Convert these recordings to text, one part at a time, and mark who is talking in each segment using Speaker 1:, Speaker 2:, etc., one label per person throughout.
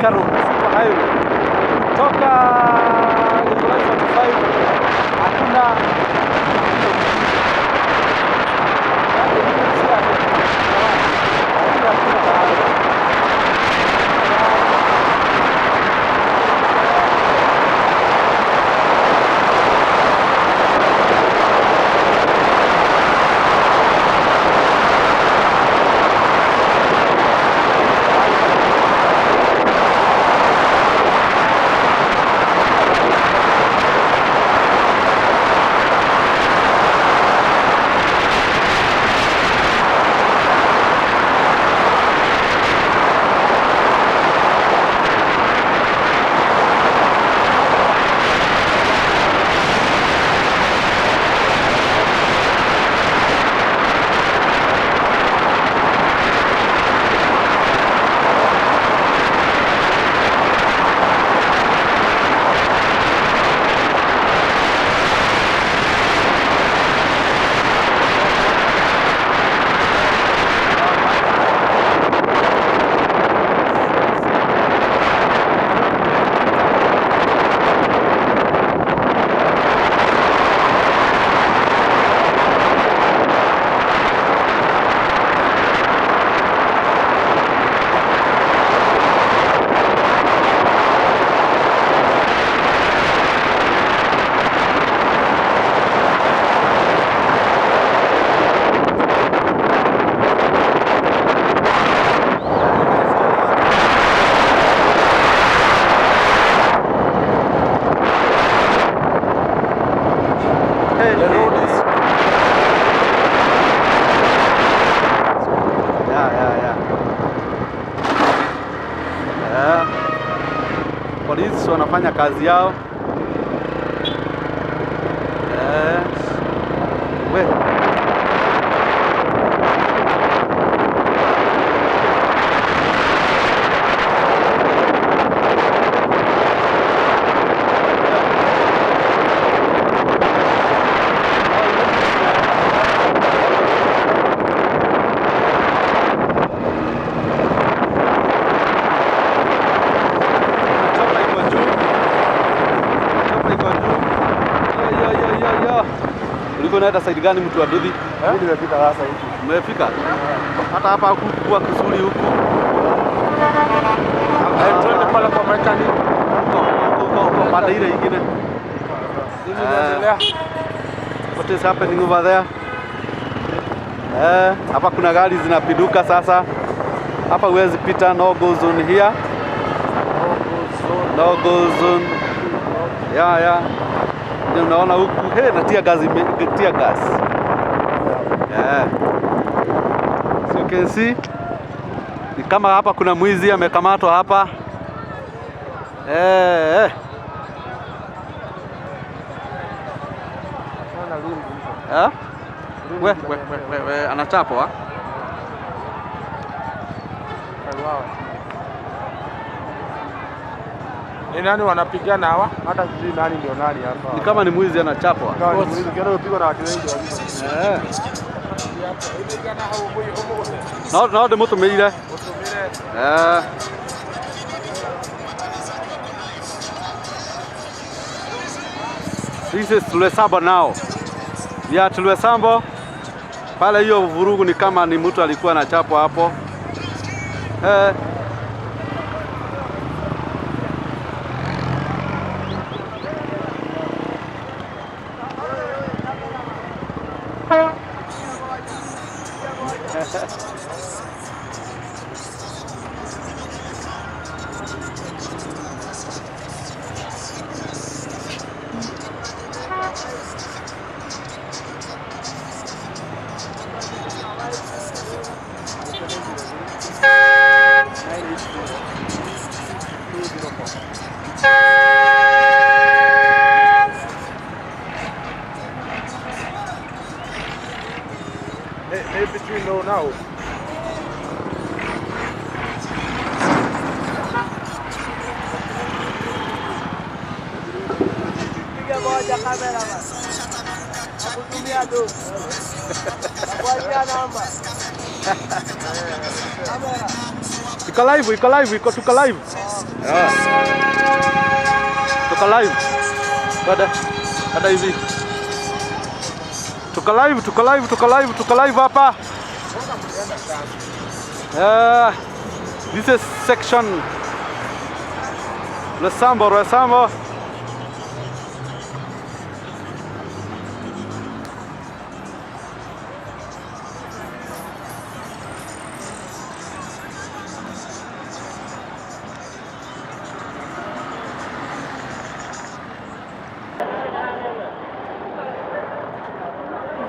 Speaker 1: Thika Road, Super Highway. Kutoka Githurai 45 hakuna.
Speaker 2: The road is
Speaker 1: Yeah. Polisi wanafanya kazi yao. Yes. We. Chopper iko juu. Chopper iko juu. Yo, yo, yo, yo, yo. Ulikuwa unaenda side gani, mtu wa nduthi?
Speaker 2: Mimi nimefika sasa huku.
Speaker 1: Umefika? Hata hapa huku kwa kuzuri huku.
Speaker 2: Eh, twende pale kwa mechanic.
Speaker 1: Huko huko huko pande ile ingine.
Speaker 2: Nini inaendelea?
Speaker 1: What is happening over there? Eh, hapa kuna gari zinapinduka sasa. Hapa huwezi pita, no go zone here. No go zone. Yeah. Ndio unaona huku, hey, na tear gas, tear gas. Yeah. So you can see ni kama hapa kuna mwizi amekamatwa hapa. Eh, eh.
Speaker 2: Naona rungu hizo.
Speaker 1: Eh? We, we, we, we, we, anachapwa.
Speaker 2: Kauawa. Ni nani wanapigana hawa? Hata sijui nani ndio nani hapa.
Speaker 1: Ni kama ni mwizi anachapwa.
Speaker 2: Kama ni mwizi, ukiona umepigwa na watu wengi wazima.
Speaker 1: Eh. No, no ndĩmũtũmĩire. Eh. This is Roysambu now. We are at Roysambu. Pale hiyo vurugu ni kama ni mtu alikuwa anachapwa hapo. Eh.
Speaker 2: Maybe between now now.
Speaker 3: Piga moja, cameraman. Nakutumia tu. Nakuachia namba. Kamera.
Speaker 1: Iko live, iko live, iko tuko live. Ah. Tuko live. Dada. Dada hivi. Tuko live, tuko live, tuko live, tuko live hapa. This is section Roysambu, Roysambu.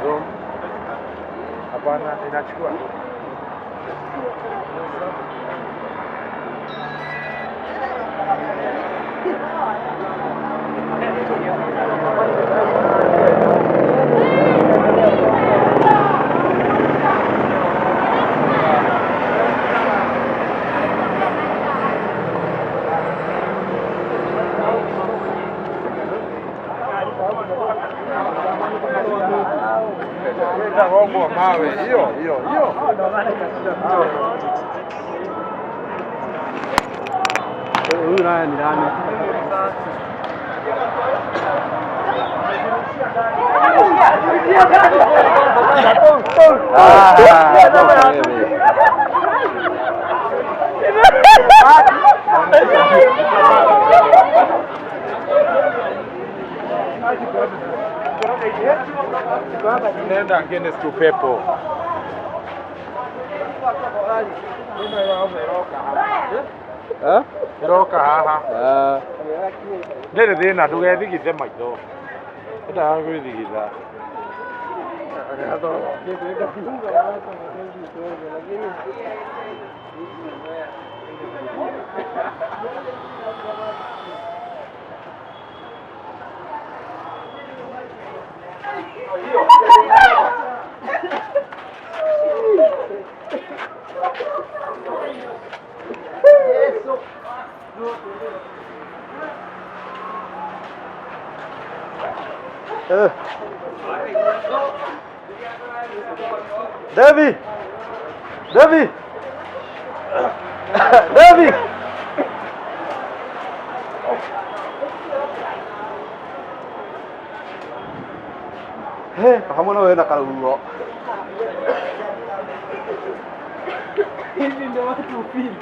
Speaker 2: Zoom. Hapana, inachukua. Itagongwa mawe hiyo hiyo hiyo.
Speaker 1: Huyu naye ni nani? Ah, wewe.
Speaker 2: Nenda against upepo.
Speaker 1: Eh?
Speaker 2: Iroka haha.
Speaker 1: Ah.
Speaker 2: Ndĩrĩ thĩna ndũgethigithe maitho. Endaga gwĩthigitha.
Speaker 1: Eh. Devi! Devi! Devi! He, hamwe na wewe na karuhuho.
Speaker 3: Hivi ndio watu hufeel.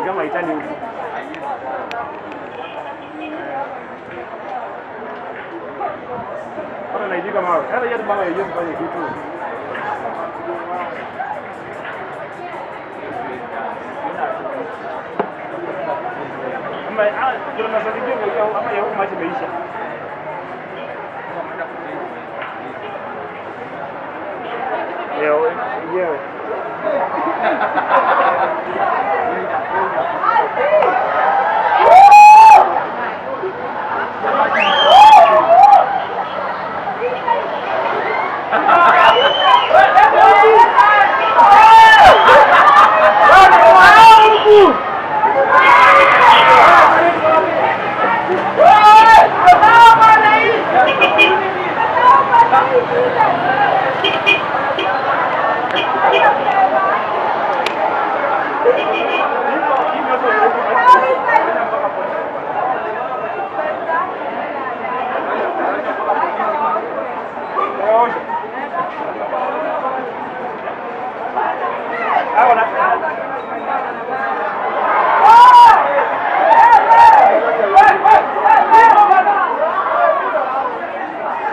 Speaker 2: Kama itani huku. Bado naijika mawe. Hata yeye mama yeye fanye kitu. Ama kuna maswali mengi ama ya huku maji imeisha. Leo yenyewe.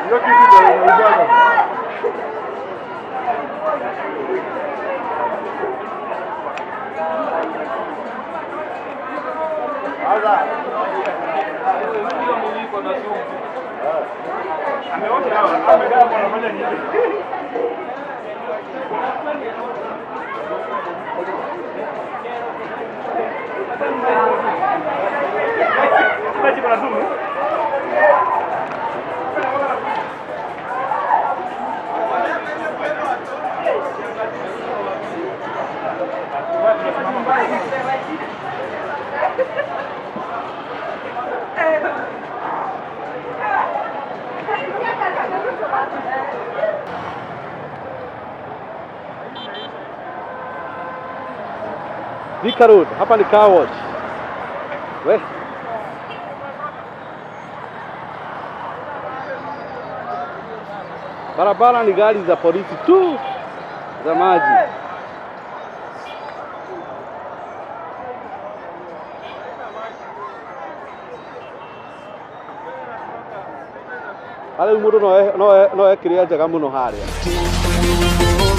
Speaker 2: Hiyo kitu ndio inaibana. Ameosha hawa, amegaa wanafanya nini?
Speaker 1: Thika Road, hapa ni car wash. We. Barabara ni gari za polisi tu za maji. Harä u må ndå no ekire njega må no harä a.